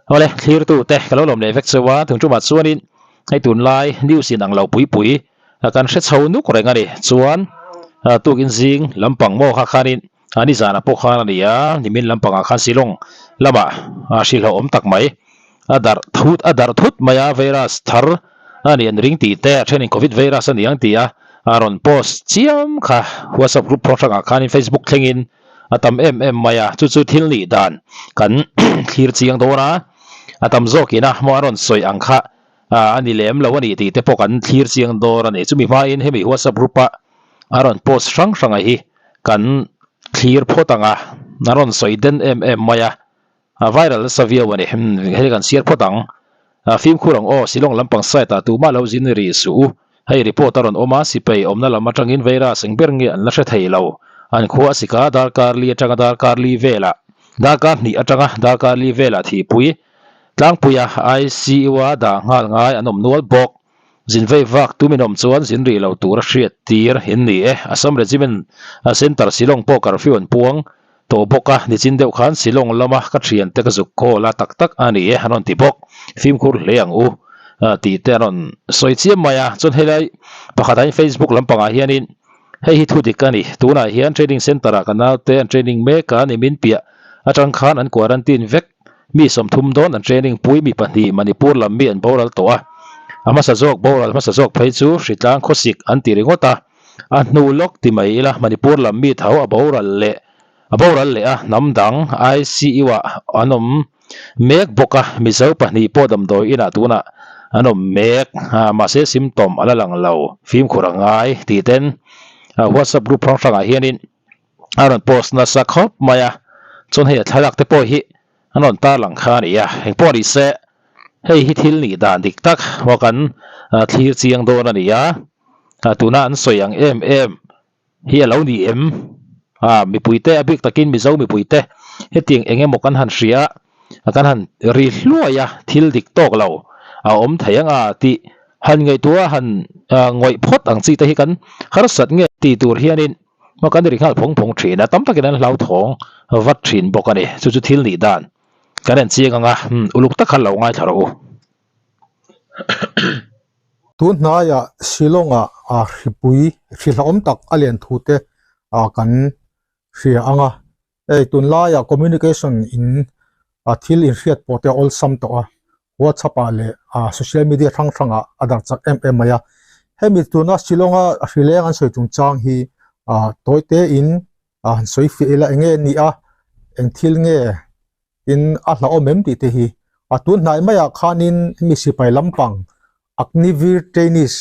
Awle, thlirtute ka lo lawm leh vek cheu a, tun tumah chuanin hei tunlai news in ang lo pui pui kan hre chho nuk reng a ni. Chuan tukin zing lampang maw kha khanin nizanah pawh khan a ni a, nimin lampangah khan Shillong lamah hrilhawh awm tak mai a darh thut a darh thut mai a, virus thar a ni an ring tih te a thenin covid virus a ni ang tih a rawn post chiam kha WhatsApp group hrang hrangah khanin Facebook thlengin a tam em em mai a, chu chu thil nih dan kan thlir chiang dawn a, a tam zawkin a hma a rawn sawi ang kha a ni lem lo a ni tih te pawh kan thlir chiang dawn a ni. Chumi hmain hemi WhatsApp group a a rawn post hrang hrang a hi kan thlir phawt ang a, a rawn sawi den em em mai a, a viral nasa viau a ni. Hei kan chhiar phawt ang, fimkhur ang aw, Shillong lampang side ah tumah lo zin rih suh u. Hei report a rawn awm a, sipai awmna lam atangin virus eng ber nge an la hre thei lo. An khua a sika darkar li atanga darkar li velah, darkar hnih atanga darkar li velah thihpui tlangpuia ICU-a dah nghal ngai an awm nual bawk. Zin vei vak tumin awm chuan zin rih lo tur a hriat tir in ni e. Assam Regiment Centre Shillong pawh curfew an puang tawh bawk a, nichin deuh khan Shillong lama ka thiante ka zuk call a tak tak a ni e an rawn ti bawk. Fimkhur hle ang u tih te an rawn sawi chiam mai a. Chuan helai pakhatah hian Facebook lampangah hianin hei hi thu dik a ni. Tunah hian training centre ah ka naute an training mek a, nimin piah atang khan an quarantine vek. Mi 30 dawn an training pui mi pahnih Manipur lam mi an boral tawh a, a hmasa zawk boral hmasa zawk phei chu hritlang khawsik an ti ringawt a, a hnu lawk ti mai ila Manipur lam mi tho a boral leh a boral leh a hnam dang ICU ah an awm mek bawk a, Mizo pahnih pawh damdawi inah tunah an awm mek a, mahse symptom a la lang lo fimkhur a ngai tih ten WhatsApp group hrang hrangah hianin a rawn post nasa khawp mai a, chuan hei a thlalak te pawh hi an rawn tar lang kha a ni a, engpawh ni se hei hi thil nih dan dik tak maw kan thlir chiang dawn a ni a, tuna an sawi ang em em hi a lo ni em? A mipui te a bik takin Mizo mipui te hetiang eng emaw kan han hria a kan han ri hluai a thil dik tawk lo a awm thei ang a tih han ngaihtuah han ngawih phawt ang chi te hi kan harsat nge tih tur hianin Hma kan ri nghal phawng phawng thin a, tam takin an hlauthawng vat thin bawk a ni. Chu chu thil nih dan kan en chiang ang a, uluk tak khan lo ngaithla rawh u. Tun hnaiah Shillong-ah hripui hri hlauhawm tak a len thu te kan hria ang a. Hei tunlaiah communication in thil inhriat pawh te a awlsam tawh a, WhatsApp ah leh social media hrang hrang ah a darh chak em em mai a. Hemi tuna Shillong a hrileng an sawi chungchang hi tawi te in han sawi fiah ila eng nge a nih a, eng thil nge in a hlauhawm em tih te hi. A tun hnai maiah khanin hemi sipai lampang Agniveer Trainees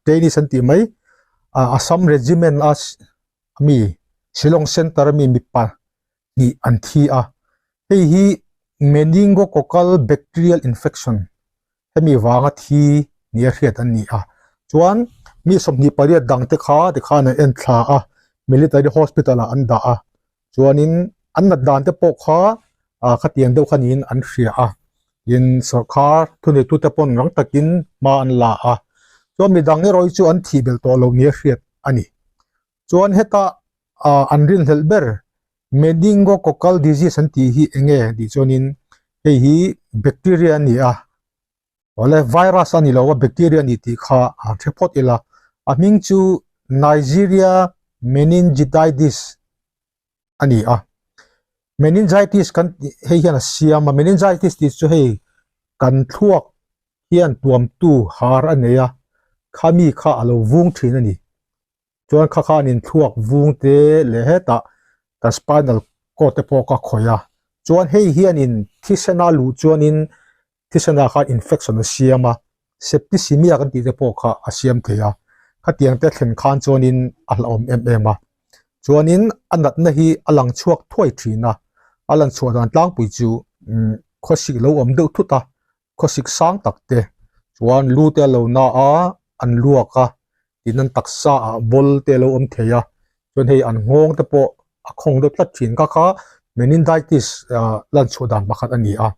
Trainees an tih mai Assam Regiment a mi Shillong Centre a mi mipa hnih an thi a, hei hi meningococcal bacterial infection hemi vanga thi nia hriat an ni a, chuan mi 28 dang te kha tikhan an en thla a, military hospital ah an dah a, chuanin an nat dan te pawh kha ah khatiang deuh kha niin an hria a, tin sawrkar thuneitute pawn rang takin hma an la a, chuan midang erawh hi chu an thih belh tawh lo nia hriat a ni. Chuan heta ah an rinhlelh ber meningococcal disease an tih hi eng nge tih chuanin hei hi bacteria a ni a awle virus a ni lo a bacteria a ni tih kha han hre phawt ila a hming chu Nigeria meningitidis a ni a meningitis kan tih hei hian a siam a meningitis tih chu hei kan thluak hian tuamtu har a nei a khami kha a lo vung thin a ni. Chuan kha khanin thluak vung te leh hetah kan spinal cord te pawh ka khawih a. Chuan hei hianin thisena luh chuanin thisena khan infection a siam a, septicemia kan tih te pawh kha a siam thei a. Khatiang te thlen khan chuanin a hlauhawm em em a. Chuanin a natna hi a lang chhuak thuai thin a, a lan chhuah dan tlangpui chu khawsik lo awm deuh thut a, khawsik sang tak te chuan lu te a lo na a, an luak a, tin an taksa ah ball te a lo awm thei a, chuan hei an nghawng te pawh a khawng deuh tlat thin kha kha meningitis ah lan chhuah dan pakhat a ni a.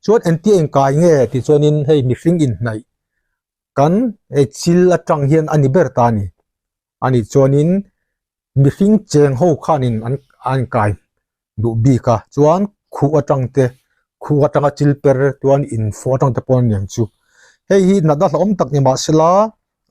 Chuan engtia engkai nge tih chuanin hei mihring inhnaih kan hei chil atang hian a ni ber ta a ni. A nih chuanin mihring cheng ho khanin an an kai duh bik a, chuan khuh atang te. Khu atanga chil per chuan in fawh atang te pawh a niang chu. Hei hi natna hlauhawm tak ni mahsela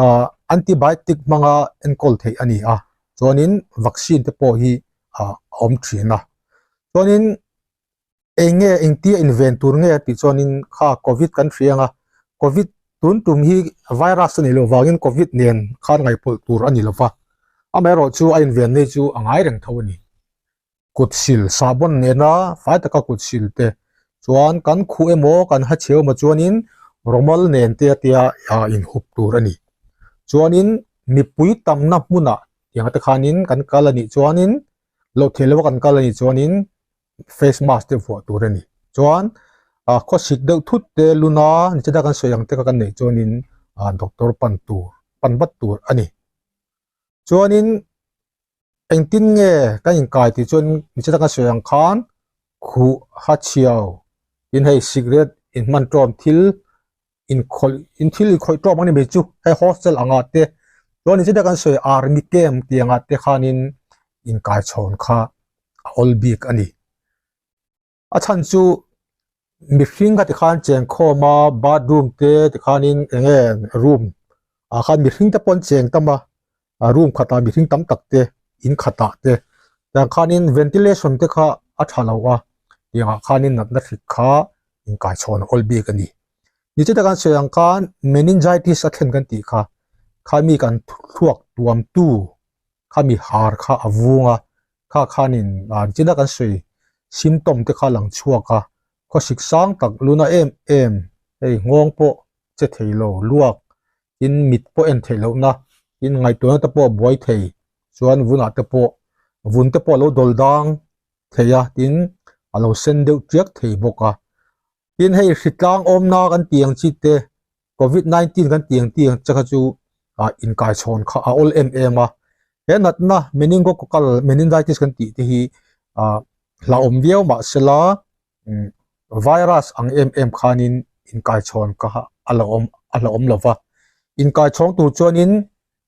ah antibiotic hmanga enkawl theih a ni a, chuanin vaccine te pawh hi ah a awm thin a. Chuanin eng nge engtia inven tur nge tih chuanin kha covid kan hria ang a, covid tun tum hi virus a nih loh vangin covid nen khan ngaihpawlh tur a ni lo va, amaherawhchu a inven nei chu a ngai reng tho a ni. Kut sil sahbawn nena fai taka kut sil te chuan kan khuh emaw kan ha chheu emaw chuanin rawmal nen te tia inhup tur a ni. Chuanin mipui tamna hmunah tiang te khanin kan kal a nih chuanin loh theih loha kan kal a nih chuanin face mask te vuah tur a ni. Chuan khawsik deuh thut te luna nichina kan sawi ang te kha kan neih chuanin doctor pan tur pan vat tur a ni. Chuanin Engtin nge ka inkai tih chuan nichina ka sawi ang khan khuh ha chhiau tin hei cigarette inhman tawm thil inkhawlh in thil inkhawih tawm ang ni mai chu hei hostel angah te chuan nichina kan sawi army camp tih angah te khanin inkai chhawn kha a awl bik a ni. A chhan chu mihring kha tikhan cheng khawm a bathroom te tikhanin eng nge room ah khan mihring te pawh an cheng tam a a room khatah mihring tam tak te in khatah te tiang khanin ventilation te kha a tha lo a tiangah khanin natna hrik kha inkaichhawn a awl bik a ni. Nichita kan sawi ang khan meningitis a thlen kan tih kha khami kan thluak tuamtu khami har kha a vung a kha khanin china kan sawi symptom te kha lang chhuak a khawsik sang tak luna em em hei nghawng pawh che thei lo luak tin mit pawh en theih loh na tin ngaihtuahna te pawh a buai thei chuan vunah te pawh vun te pawh a lo dawl dang thei a tin a lo sen deuh chiak thei bawk a tin hei hritlang awmna kan tih ang chi te Covid 19 kan tih ang tih ang che kha chu ah inkaichhawn kha a awl em em a, he natna meningococcal meningitis kan tih te hi ah hlauhawm viau mahsela umm virus ang em em khanin inkaichhawn kha a la awm a hlauhawm lo va, inkaichhawng tur chuanin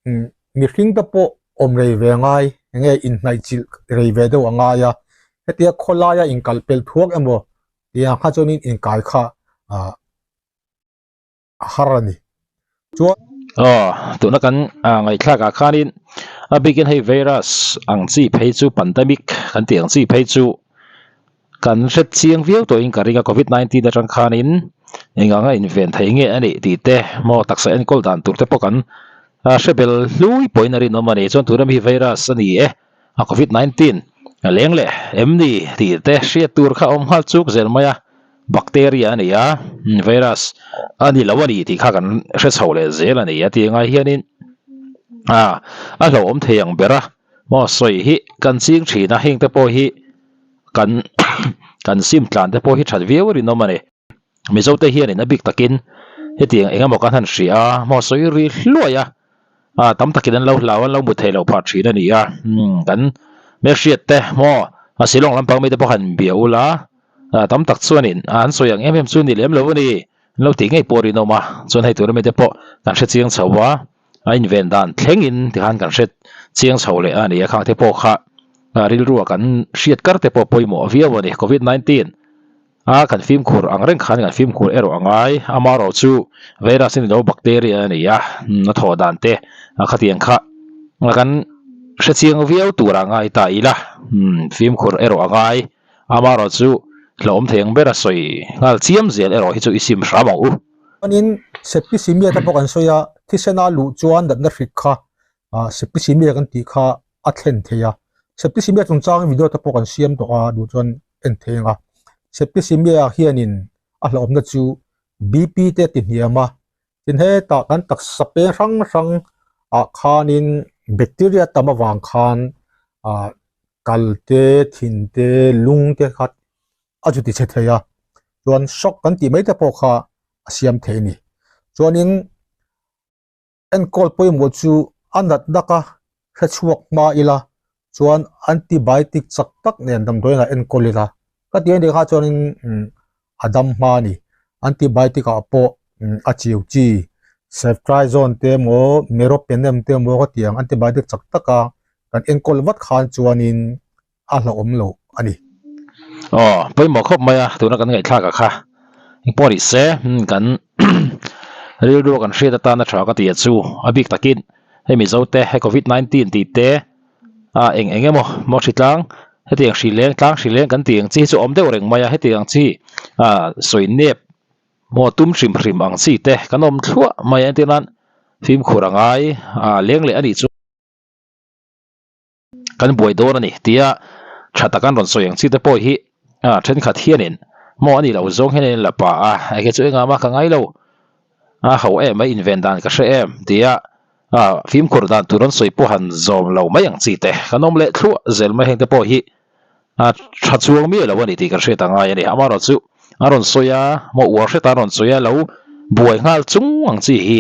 umm mihring te pawh awm rei ve ngai enge inhnaihchilh rei ve deuh a ngai a, hetia khawlaia inkalh pelh thuak emaw tiang kha chuanin inkai kha ah. a har a ni. Chuan. Aw, tuna kan ngaihthlak ah khanin a bikin hei virus ang chi phei chu pandemic kan tih ang chi phei chu kan hre chiang viau tawhin ka ring a covid 19 atang khanin eng anga inven thei nge a nih tih te maw taksa enkawl dan tur te pawh kan hre bel hlui pawhin a rinawm a ni. Chuan tuna mi hi virus a ni e a covid 19 a leng leh em ni tih te hriat tur kha a awm nghal chuk zel mai a. Bacteria a ni a, virus a ni lo a ni tih kha kan hre chho leh zel a ni a tih ngai hianin a a hlauhawm thei ang ber a maw sawi hi kan ching thin a heng te pawh hi kan kan sim tlan te pawh hi that viau a rinawm a ni. Mizo te hianin a bik takin hetiang eng emaw kan han hria a maw sawi ri hluai a a tam takin an lo hlau an lo mu thei loh phah thin a ni a kan hmelhriat te maw a Shillong lampang mite pawh han bia ula. Tam tak chuanin an sawi ang em em chu ni lem lo a ni. An lo tih ngei pawh a rinawm a, chuan hei tura mite pawh kan hre chiang chho a, a inven dan thlengin tikhan kan hre chiang chho leh a ni a, khangte pawh kha rilrua kan hriat kar te pawh pawimawh viau a ni. Covid 19 a kan fimkhur ang reng khan kan fimkhur erawh a ngai, amaherawh chu virus a ni lo bacteria a ni a, a thawh dan te khatiang kha kan hre chiang viau turah ngai ta ila, fimkhur erawh a ngai. Amaherawh chu hlauhawm thei ang ber a sawi nghal chiam zel erawh hi chu i sim hram ang u. Chuanin septicemia te pawh kan sawi a, thisena luh chuan natna hrik kha septicemia kan tih kha a thlen thei a. Septicemia chungchang video te pawh kan siam tawh a, duh chuan en thei ang a. Septicemia hianin a hlauhawmna chu BP te a ti hniam a, tin hetah kan taksa peng hrang hrang ah khanin bacteria tam avang khan ah kal te thin te lung te kha a chu ti chhe thei a chuan shock kan tih mai te pawh kha a siam thei a ni chuanin enkawl pawimawh chu a natna ka hre chhuak hma ila chuan antibiotic chak tak nen damdawiin ah enkawl ila ka tih anih kha chuanin a dam hma a ni antibiotic ah pawh a chiu chi ceftriaxone te emaw meropenem te emaw ka tih ang antibiotic chak taka kan enkawl vat khan chuanin a hlauhawm loh a ni. Aw, pawimawh khawp mai a, tuna kan ngaihthlak ah kha engpawh ni se kan rilru kan hriat atana tha ka ti a chu a bik takin hei Mizo te hei covid 19 tih te a eng eng emaw maw hri tlang hetiang hri leng tlang hri leng kan tih ang chi hi chu a awm deuh reng mai a hetiang chi ah sawi nep maw tum hrim hrim ang chi te kan awm thluah mai a entir nan fimkhur a ngai a leng leh a nih chu. Kan buai dawn a ni tia tha tak an rawn sawi ang chi te pawh hi thenkhat hianin maw a nih loh zawng hian an inla pa a, enge chu engah mah ka ngai lo a ho em a inven dan ka hre em tia fimkhur dan tur an sawi pawh han zawm lo mai ang chi te kan awm leh thluah zel mai heng te pawh hi a tha chuang miah lo a ni tih kan hriat a ngai a ni. Amaherawhchu a rawn sawi a, maw uar hret a rawn sawi a, lo buai nghal chung ang chi hi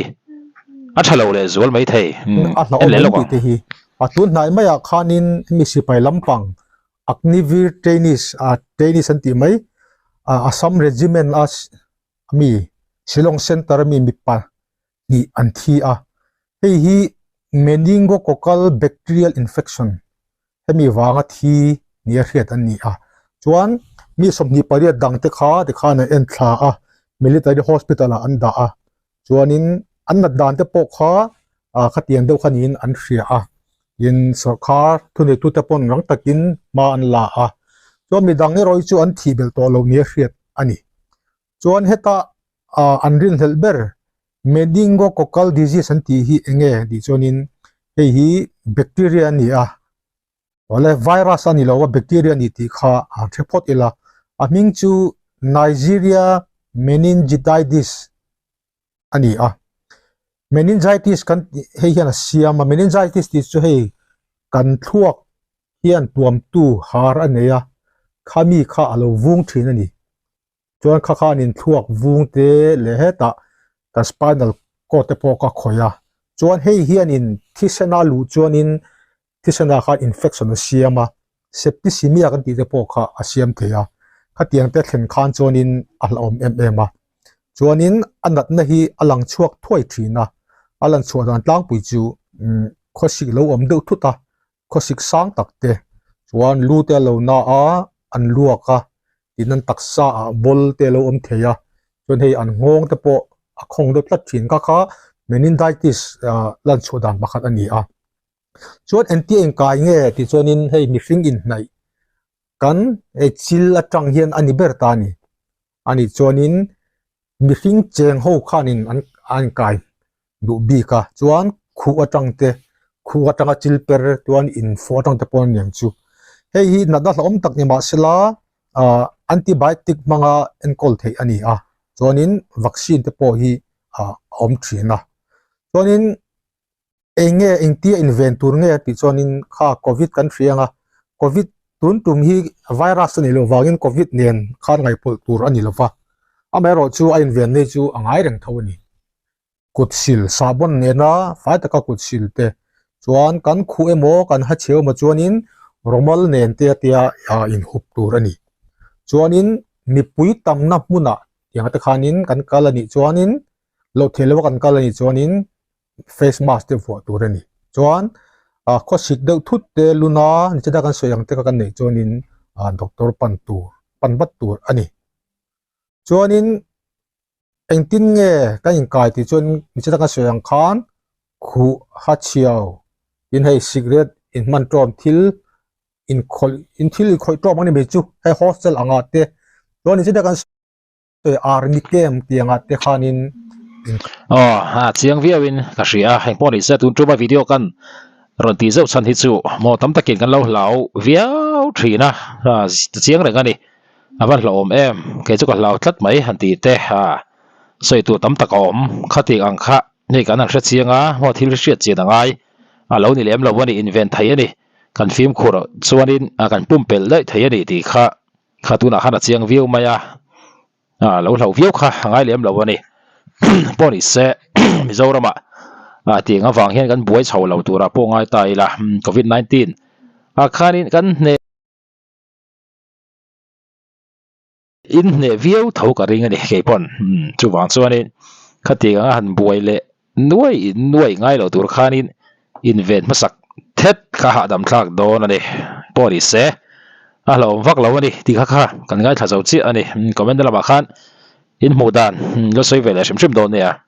a tha lo leh zual mai thei. A En hlauhawm leh awm lawk tih ang. te hi a tun hnai maiah khanin hemi sipai lampang Agniveer Trainees ah Trainees an tih mai Assam Regiment a mi Shillong Centre ami mipa hnih an thi a, hei hi Meningococcal Bacterial Infection hemi vanga thi nia hriat an ni a, chuan mi 28 dang te kha tikhan an en thla a, Military Hospital ah an dah a, chuanin an nat dan te pawh kha ah khatiang deuh kha niin an hria a, tin sawrkar thuneitu te pawn rang takin hma an la a, chuan midang erawh hi chu an thih belh tawh lo nia hriat a ni. Chuan heta ah an rinhlelh ber Meningococcal disease an tih hi eng nge tih chuanin hei hi bacteria a ni a, awle virus a ni lo a bacteria a ni tih kha an hre phawt ila, a hming chu Neisseria meningitidis a ni a, meningitis kan tih hei hian a siam a, meningitis tih chu hei kan thluak hian tuamtu har a nei a, khami kha a lo vung thin a ni. Chuan kha khan in thluak vung te leh hetah kan spinal cord te pawh ka khawih a. Chuan hei hian in thisen a luh chuan in thisen ah khan infection a siam a, septicemia kan tih te pawh kha a siam thei a. Khatiang te thlen khan chuan in a hlauhawm em em a. Chuan in a natna hi a lang chhuak thuai thin a, a lan chhuah dan tlangpui chu khawsik lo awm deuh thut a, khawsik sang tak te chuan lu te a lo na a, an luak a, tin an taksa ah bawl te a lo awm thei a, chuan hei an nghawng te pawh a khawng deuh tlat thin kha kha meningitis ah lan chhuah dan pakhat a ni a. Chuan engtia engkai nge tih chuanin hei mihring inhnaih kan hei chil atang hian a ni ber ta a ni. A nih chuanin mihring cheng ho khanin an an kai duh bik a, chuan khuh atang te khuh atanga chil per chuan infawh atang te pawh a niang chu. Hei hi natna hlauhawm tak ni mahsela ah antibiotic hmanga enkawl theih a ni a, chuanin vaccine te pawh hi ah a awm thin a. Chuanin Eng nge engtia inven tur nge tih chuanin kha covid kan hria ang a, covid tun tum hi virus a nih loh vangin covid nen khan ngaihpawlh tur a ni lo va, amaherawh chu a inven nei chu a ngai reng tho a ni. Kut sil sahbawn nena fai taka kut sil te chuan kan khuh emaw kan ha chheu emaw chuanin rawmal nen te tia inhup tur a ni. Chuanin mipui tamna hmunah tiang te khanin kan kal a nih chuanin loh theih loha kan kal a nih chuanin face mask te vuah tur a ni chuan ah khawsik deuh thut te luna nichina kan sawi ang te kha kan neih chuanin ah doctor pan tur pan vat tur a ni chuanin engtin nge kan inkai tih chuan nichina kan sawi ang khan khuh ha chhiau tin hei cigarette inhman tawm thil inkhawlh in thil inkhawih tawm ang ni mai chu hei hostel angah te chuan nichina kan army camp tiangah te khanin in Aw, a chiang viauin ka hria a, engpawh ni se tun tuma video kan rawn tih zeuh chhan hi chu maw tam takin kan lo hlau viau thin a, a chiang reng a ni, a van hlauhawm em, kei chu ka hlau tlat mai han tih te a sawi tur tam tak a awm, khatih ang kha hei kan han hre chiang a, maw thil hi hriat chian a ngai a lo ni lem lo a ni, inven thei a ni, kan fimkhur chuanin kan pumpelh daih thei a ni tih kha. Kha tunah khan a chiang viau mai a, ah lo hlauh viau kha a ngai lem lo a ni. Pawh ni se Mizoramah ah tiang avang hian kan buai chho lo turah pawh ngai ta ila Covid 19 ah khanin kan hneh in hneh viau tho ka ring a ni keipawn chuvang chuanin khatiang anga han buai leh Nuai in nuai ngai lo tur khanin inven hmasak thet kha hahdam thlak dawn a ni. Pawh ni se. A hlauhawm vak lo a ni tih kha kha kan ngaithla zo chiah a ni. Comment na lamah khan in hmuh dan la sawi ve leh hrim hrim dawn nia.